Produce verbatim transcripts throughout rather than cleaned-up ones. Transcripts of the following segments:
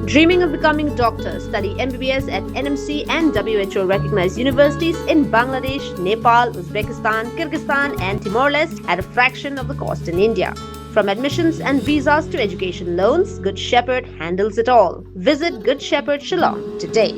Dreaming of becoming a doctor? Study M B B S at N M C and W H O recognized universities in Bangladesh, Nepal, Uzbekistan, Kyrgyzstan, and Timor Leste at a fraction of the cost in India. From admissions and visas to education loans, Good Shepherd handles it all. Visit Good Shepherd Shillong today.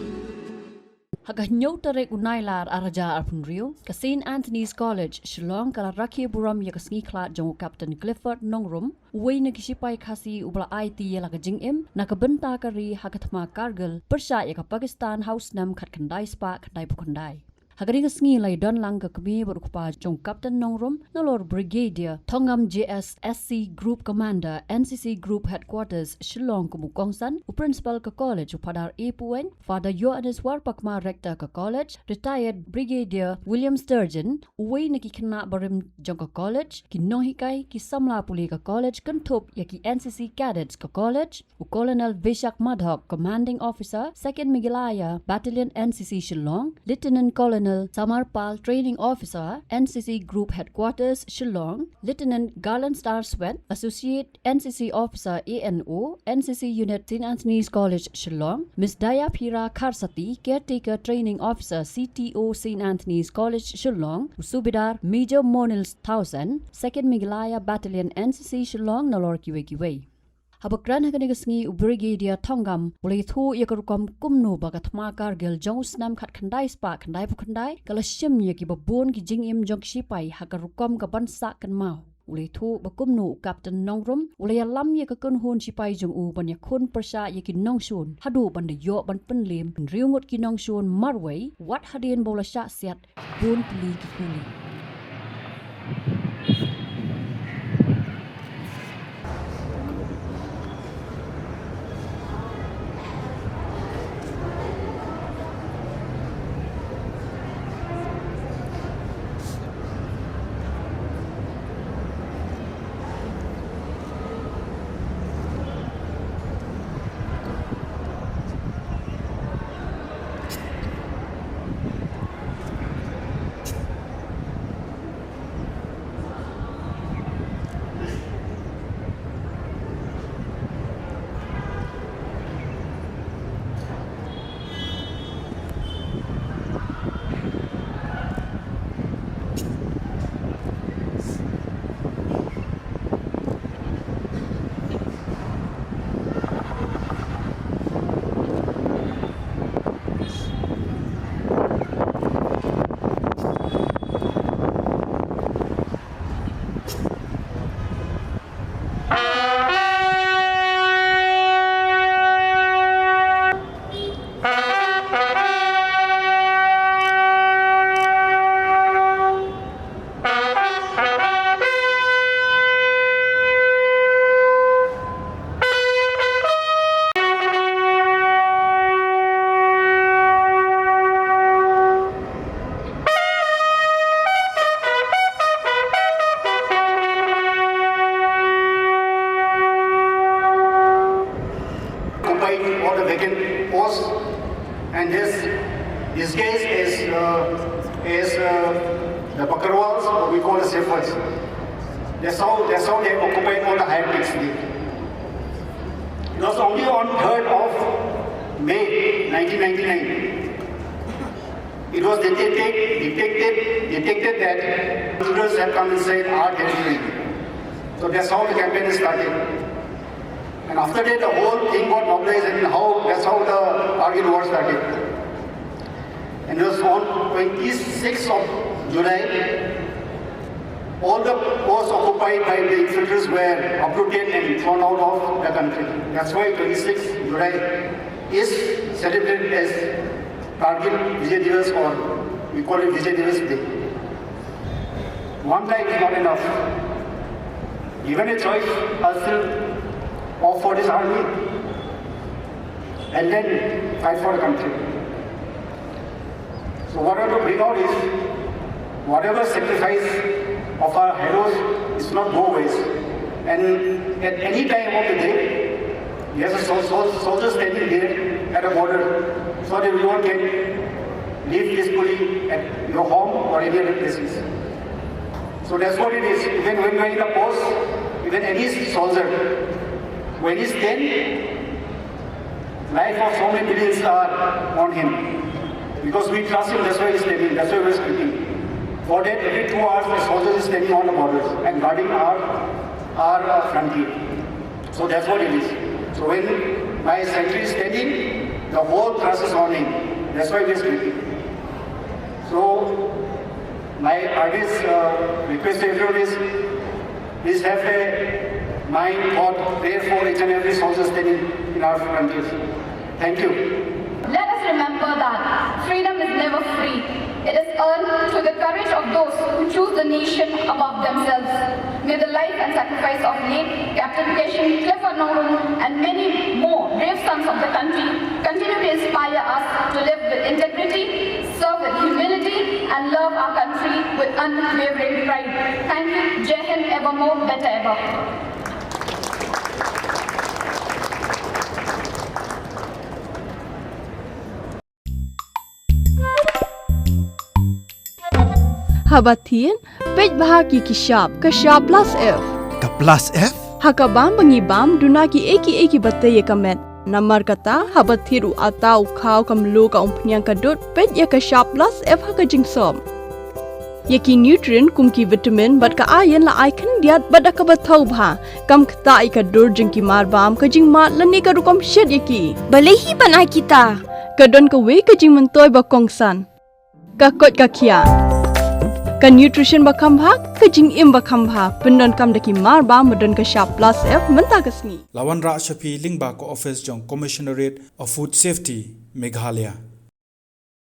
Ha ka hynñiew tarik u Nailar arhajar arphew hynriew, ka Saint Anthony's College Shillong ka la rakhe burom ïa ka sngi khlad jong u Captain Clifford Nongrum, uwei na ki shipai Khasi uba la aiti ïa la ka jingim na ka bynta ka ri ha ka thma Kargil pyrshah ïa ka Pakistan ha u snem khatkhyndai spah khyndaiphew khyndai. Ha kane ka sngi la ïadon lang ka kmie bad u kpa jong u Captain Nongrum nalor Brigadier Thongam J S, S C Group Commander, N C C Group Headquarters Shillong kum u kongsan, u Principal ka College u Phadar A Puwein, Father Ïoannis Warpakma, Rector ka College, Retired Brigadier William Sturgeon, uwei na ki khynnah barim jong ka College, ki nonghikai, ki samla pule ka College, kynthup ïa ki N C C Cadets ka College, u Colonel Vishak Madhok, Commanding Officer, Second Meghalaya Battalion N C C Shillong, Lieutenant Colonel Samar Pal, Training Officer, N C C Group Headquarters Shillong, Lieutenant Garland Star Sweat, Associate N C C Officer A N O, N C C Unit Saint Anthony's College Shillong, Miss Dayaphira Kharsati, Caretaker Training Officer C T O Saint Anthony's College Shillong, u Subedar Major Monil Townsend, Second Meghalaya Battalion N C C Shillong nalor kiwei kiwei. Haba kren ha kane ka sngi u Brigadier Thongam u la ïathuh ïa ka rukom kumno ba ka thma Kargil jong u snem khatkhyndai spah khyndaiphew khyndai ka la shim ïa kiba bun ki jingim jong ki shipai ha ka rukom ka ban sah kynmaw. U la ïathuh ba kumno u Captain Nongrum u la ïalam ïa ka kynhun shipai jong u ban ïakhun pyrshah ïa ki nongshun haduh ban da ïoh ban pynliem hynriew ngut ki nongshun marwei wat hadien ba u la shah siat bun tylli ki kuli. Occupied all the vacant posts, and this, this case is, uh, is, uh, the Bakarwals, what we call the Sepoys. That's how, that's how they occupied all the higher peaks. It was only on third of May nineteen ninety-nine. It was detected, detected, detected that intruders have come inside our territory. So that's how the campaign started. And after that, the whole thing got mobilized, and how, that's how the Kargil war started. And it was on twenty-sixth of July, all the posts occupied by the infiltrators were uprooted and thrown out of the country. That's why twenty-sixth July is celebrated as Kargil Vijay Diwas, or we call it Vijay Diwas Day. One life is not enough. Given a choice, I'll still opt for this army and then fight for the country. So what I want to bring out is, whatever sacrifice of our heroes is not go waste. And at any time of the day, there's a sol-, sol-, soldier standing there at a border so that everyone can live peacefully at your home or any other places. So that's what it is. Even when you're in a post, even any soldier, when he's ten, Life of so many billions are on him. Because we trust him, that's why he's standing, that's why we're speaking. For that, every two hours, the soldiers is standing on the borders and guarding our, our uh, frontier. So that's what it is. So when my sentry is standing, the whole trust is on him. That's why we're speaking. So my earnest uh, request to everyone is, please have a mind, thought, prayer for each and every soldier standing in our frontiers. Thank you. Let us remember that freedom is never free. It is earned through the courage of those who choose the nation above themselves. May the life and sacrifice of late Captain Kenshin, Clifford Nongrum, and many more brave sons of the country continue to inspire us to live with integrity, serve with humility, and love our country with unwavering pride. Thank you. Jai Hind, evermore, better ever. Haba thied, peit bha ïa ki shap, ka shap plus F. Ka plus F? Ha ka bam ba ngi bam, duna kiei kiei kiba tei ïa ka met. Namar kata, haba thied u atta, u khaw, ka mluh, ka umphniang, ka dud, peit ïa ka shap plus F ha ka jingsop. Ïa ki nutrient kum ki vitamin bad ka iron la ai khyndiat bad da kaba thaw bha. Kam ktah ïa ka dur jong ki marbam, ka jingmad lane ka rukom shet ïa ki. Balei hi ban ai kita? Ka don kawei ka jingmyntoi ba kongsan. Ka koit ka khiah. Ka nutrition ba kham bha, ka jingim ba kham bha. Pyndonkam da ki marbam ba don ka shap plus F mynta ka sngi. La wanrah sha phi lyngba ka office jong Commissionerate of Food Safety, Meghalaya.